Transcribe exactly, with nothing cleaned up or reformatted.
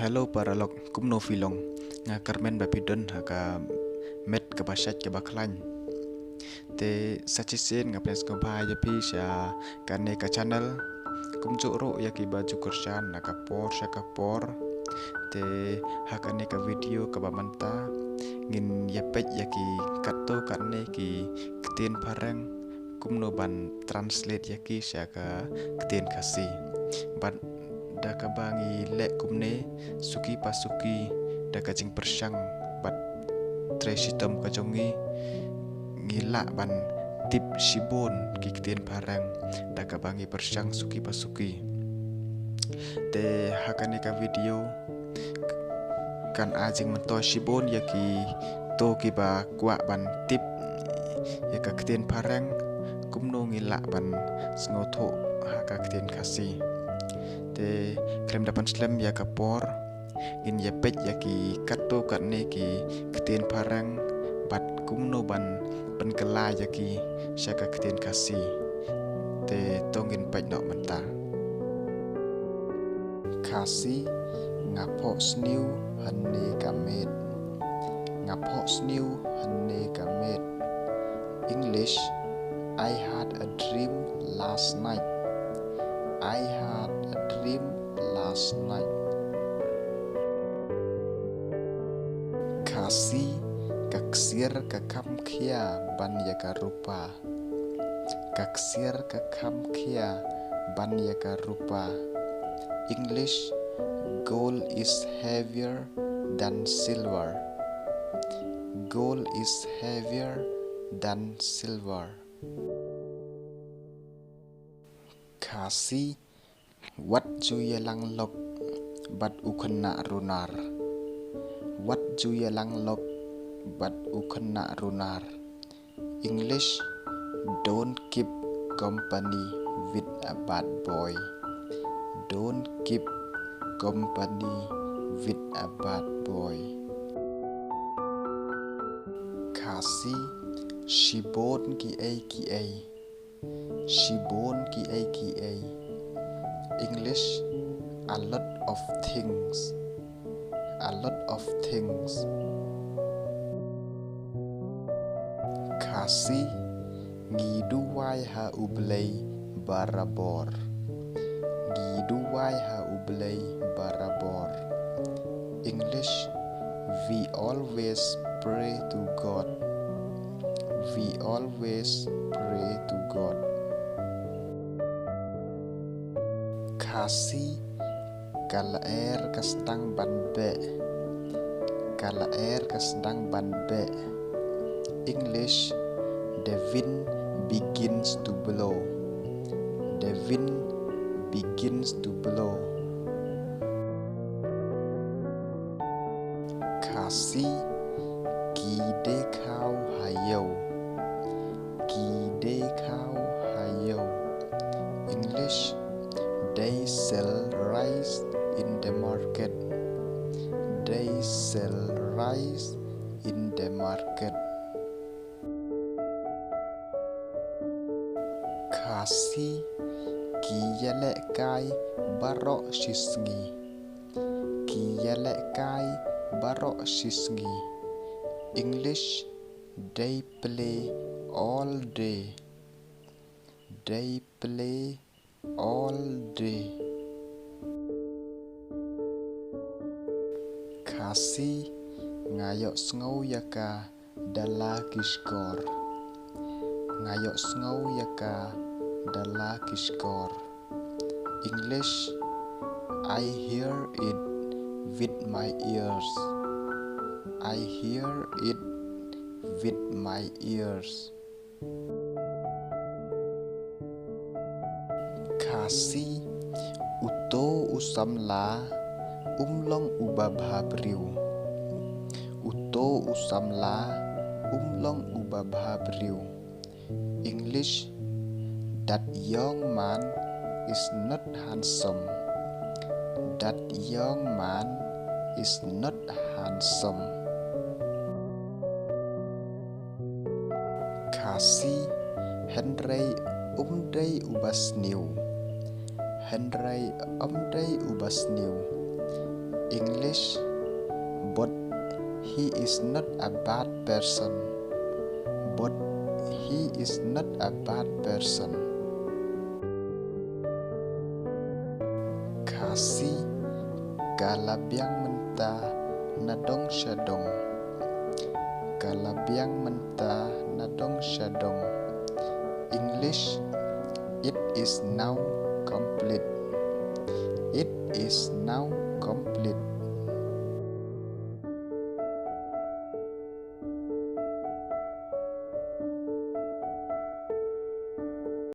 Hello paralok, kumno phi long? Nga kyrmen ba phi don ha ka met kaba shait kaba khlaiñ. Te sa shisien nga pdiang sngewbha ïa phi sha kane ka channel. Kumjuh ruh ïa kiba ju kyrshan na ka por sha ka por. Te ha kane ka video kaba mynta ngin ïa peit ïa ki katto katne ki ktien phareng, kumno ban translate ïa ki sha ka ktien Khasi. Bad da kaba ngi leh kumne suki pa suki da ka jingpyrshang bad trei shitom ka jong ngi, ngi lah ban tip shibun ki ktien phareng da kaba ngi pyrshang suki pa suki. Te ha kane ka video kan ai jingmyntoi shibun ïa kito kiba kwah ban tip ïa ka ktien phareng, kumno ngi lah ban sngewthuh ha ka ktien Khasi. Te khlem da pynslem ïa ka por, ngin ïa peit ïa ki katto katne ki ktien phareng bad kumno ban pynkylla ïa ki sha ka ktien Khasi. Te to ngin peit noh mynta. Khasi: nga phohsniew hynne ka miet. Nga phohsniew hynne ka miet. English: I had a dream last night. I had a dream last night. Khasi: ka ksiar ka kham khia ban ïa ka rupa. Ka ksiar ka kham khia ban ïa ka rupa. English: Gold is heavier than silver. Gold is heavier than silver. Khasi: wat ju ïalang lok bad u khynnah runar. Wat ju ïalang lok bad u khynnah runar. English: Don't keep company with a bad boy. Don't keep company with a bad boy. Khasi: shibun kiei kiei. Shibun kiei kiei. English: a lot of things. A lot of things. Khasi: ngi duwai ha U Blei barabor. Ngi duwai ha U Blei barabor. English: we always pray to God. We always pray to God. Khasi: ka lyer ka sdang ban beh. Ka lyer ka sdang ban beh. English: the wind begins to blow. The wind begins to blow. Khasi: ki dei khaw ha ïew. Ki dei khaw ha ïew. English: they sell rice in the market. They sell rice in the market. Khasi: ki ïalehkai baroh shisngi. Ki ïalehkai baroh shisngi. English: they play all day. They play all day. Khasi: nga ïohsngew ïa ka da la ki shkor. Nga ïohsngew ïa ka da la ki shkor. English: I hear it with my ears. I hear it with my ears. Khasi: uto u samla um long uba bhabriew. Uto u samla um long uba bhabriew. English: that young man is not handsome. That young man is not handsome. Khasi: hynrei um dei uba sniew. Hynrei um dei uba sniew. English: But he is not a bad person. But he is not a bad person. Khasi: Ka la biang mynta na dong sha dong. Ka la biang mynta na dong sha dong. English: It is now complete. It is now complete.